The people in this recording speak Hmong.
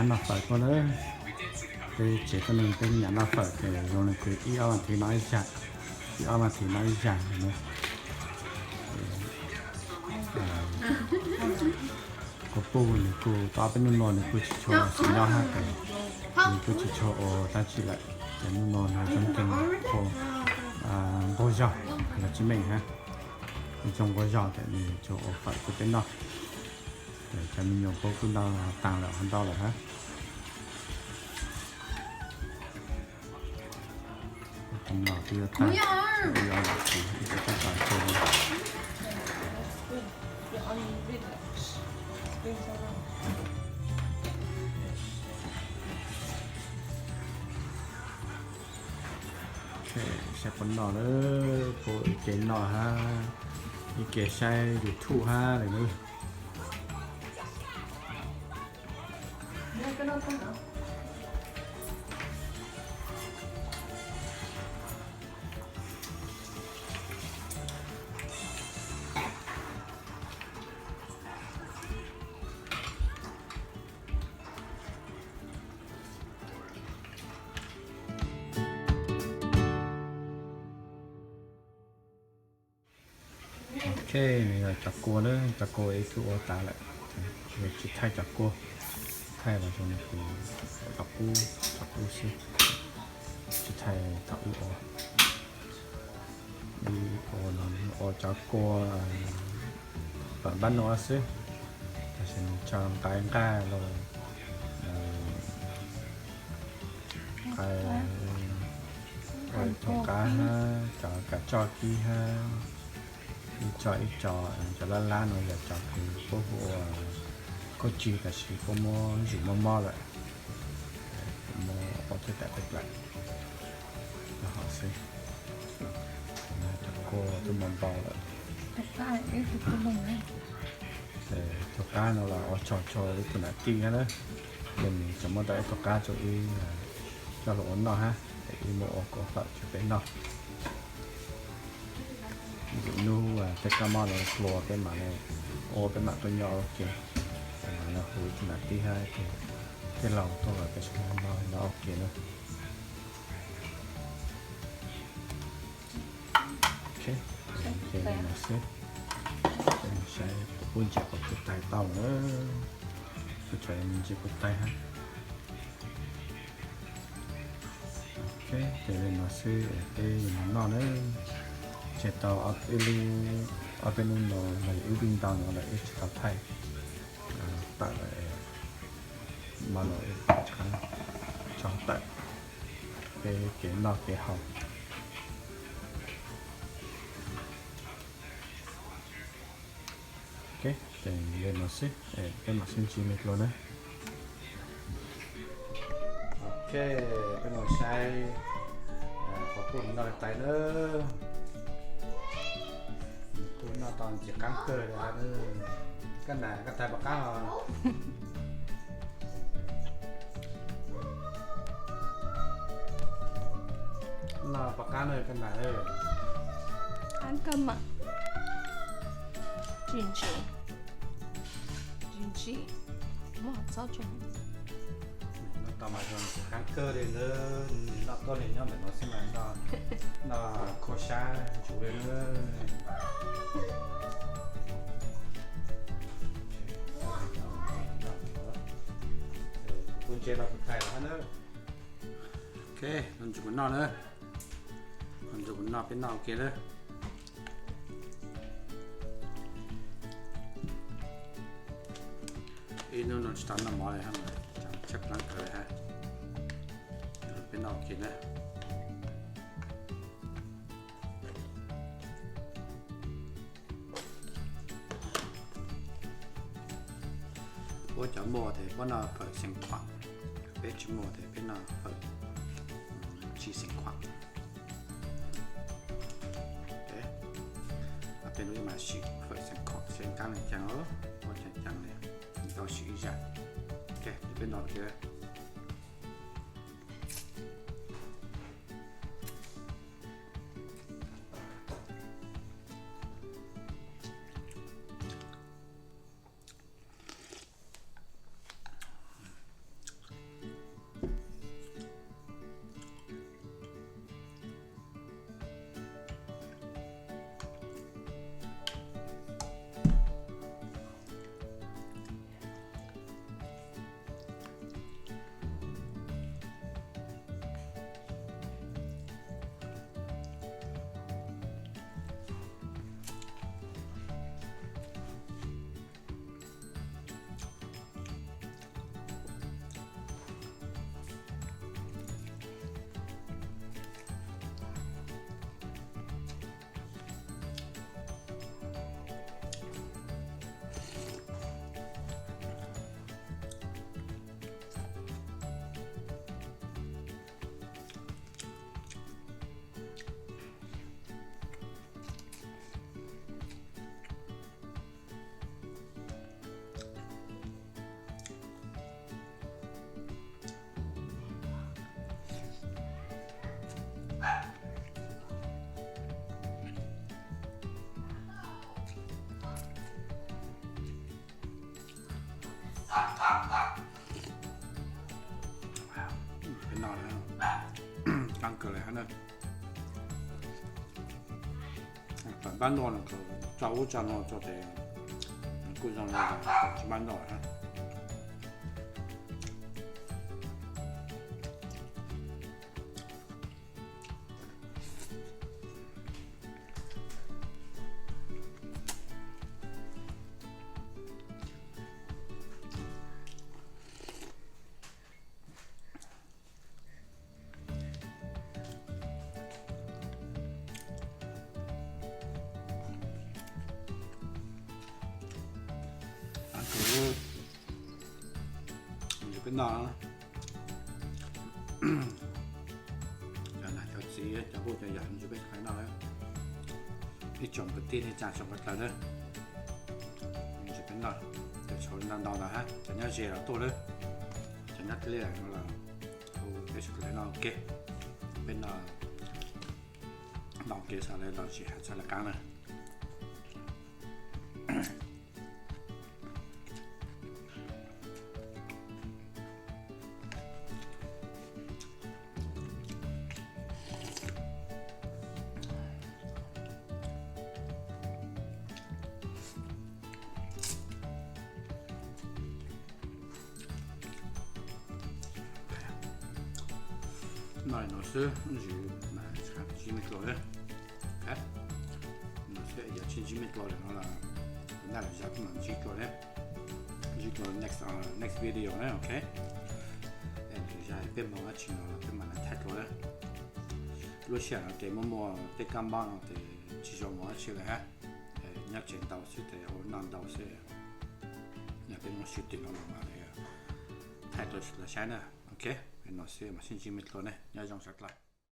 Noj fawm tuaj na. Peb tsev tuaj neeg peb nyam noj fawm ces zoo li kwv ib ob vas thiv noj ib zag, ib ob vas thiv noj ib zag na. Kua puj nws kuj tau ob peb hnub no nws kuj tsis tshua xis nyob hab ces nws kuj tsis tshua ua dab tsi lawm. Ces hnub no nws zoo nkeeg ua nqaug zog los tsis meej hab, zoo nqaug zog ces nws tsuas ua fawm rau peb noj. Ces cov me nyuam puab kuj noj taag lawm hab ntau lawm hab. Tus no twb yuav tag, ib ob vas thiv ib co tab tom tso. Saib puab noj lawm, puab ib ke noj hab ib ke saib YouTube hab lawm na. Ok, nws yog cov kua na, cov kua ib tug ua tas lawm, tsis thaij cov kua, thaij los zoo li cov qub, cov qub xwb, tsis thaij thaum ib ua. Ib ua no ua cov kua pam npab nua xwb, tab sis nws tso nqaij nqaj los, nqaij, ua ib tug qab hab cov kav tsoj kib hab, ib tso ib tso, cov lab lab no yog cov kws puab hu ua kauj ci tab sis puab muab zim mob mob lawm, muab ua tej tam tej plaim rau hauv xwb. Cov kua twb npau npau lawm. Tug qab no los ua tsog tsog ib tug nam tij hab na, ces nws tseem muab tau ib tug qab rau ib coj los ua noj hab, ces ib muab ua kuv fawm rau peb noj. Ib hnub tej kab mob los hluas peb mam li ua, peb mam tuaj nyob ua ke, mam li hu ib tug nam tij hab ces tej laus tuaj los peb sib noj noj ua ke na. Ok, ces li no xwb. Saib kuv pub ntses kuv tais tau na. Kuv tseem ntses kuv tais hab. Ok, ces li no xwb peb yuav mus noj na. Tseg tau ob peb hnub no los yog ib lub ntau no lawm wb tsis tau thaij tawm lawm, mas los wb tso tawm peb kev noj kev haus. Ok, ces li no xwb, peb mam sib ntsib dlua na. Ok, peb mus saib qhov kuj noj tais na. Kuj noj tau ntxim qab kawg li. Koj nam, koj tais pom qab os? Noj pom qab na koj nam. Qab kawg mas. Tsis ntsim, tsis ntsim, muab txob tso. Noj tau mas zoo qab kawg li na. Noj tuaj li nyob ntawm no xwb mas noj khuab sab ntsuv li na. Kuv ntse los kuv tais los hab na. Ok, no ntsib kuv noj na. No ntsib kuv noj, peb noj ua ke na. Ib hnub no tsis tau noj mov li hab, tshaj plaab kawg li hab. Peb noj ua ke na. Puab cov muaj tes puab noj fawm xeev khuam, peb tsis muaj tes peb noj fawm tsis xeev khuam. Peb lub ib mas sim fawm xeev khuam xeev kaab le caag, puab caag caag le, tau sim ib zag. Peb noj ke. Kawg li hab na. Thaum npaj noj no tso ub tso no tso tes kuj zoo li tsis npaj noj hab. Peb noj, cov nam cov txiv cov phooj cov ywg ntsis peb noj, ib tsoom kwv tij neej tsa tsoom phooj ywg na, ntsis peb noj, cov tshauv ntau ntau ntawd hab, cov nyob ze los tuaj lawm, cov nyob deb no los hu peb sawv daws noj ua ke, peb noj, noj ua ke xwb los tsis hais txog lawv qaab na. Noj li no xwb, ntsib mej dlua, noj xwb yog tsis ntsib mej dlua lawm no los, naj lwm zag mam ntsib dlua, ntsib dlua next, next video na, ok. Lwm zag peb moog dab tsi no los peb mam le thaij dlua na. Lub sij hawm no ces muaj muaj tej kab mob no ces tsis zoo moog dab tsi lawm hab. Nyob tsev ntau xwb ces ua noj ntau xwb. Yog peb moog sib twm no los mam li thaij rau sawv daws saib na, ok. Li no xwb mam sib ntsib mej dlua ne, nyob zoo sawv dlawg.